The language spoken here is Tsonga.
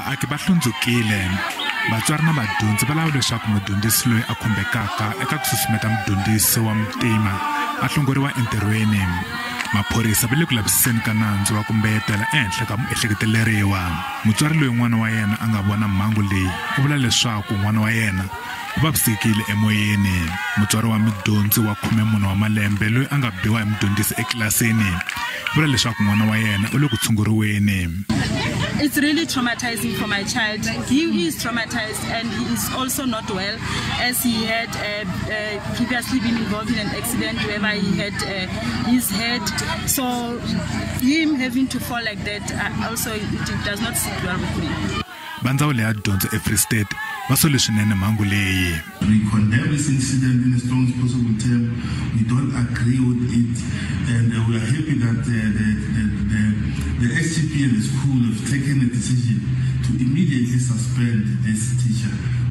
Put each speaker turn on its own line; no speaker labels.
Vaaki va hlundzukile. Vatswari na vadyondzi va lava leswaku mudyondzisi loyi a khumbekaka eka ku susumeta mudyondzisi wa muntima a hlongoriwa entirhweni. Maphorisa va le ku lavisiseni ka nandzu wa ku mbeyetela ehenhla ka muehleketeleriwa. Mutswari loyi n'wana wa yena a nga vona mhangu leyi u vula leswaku n'wana wa yena u vavisekile emoyeni. Mutswari wa mudyondzi wa 14 wa malembe loyi a nga biwa hi mudyondzisi etlilasini u vula leswaku n'wana wa yena u le ku tshunguriweni.
It's really traumatizing for my child. He is traumatized and he is also not well, as he had previously been involved in an accident whereby he had his head. So him having to fall like that, also it does not sit well with me.
Va ndzawulo ya dyondzo eFree State va sole swinene mhangu leyi.
We condemn this incident in the strongest possible term. We don't agree with it, and we are happy that the SGP and the school have taken a decision to immediately suspend this teacher.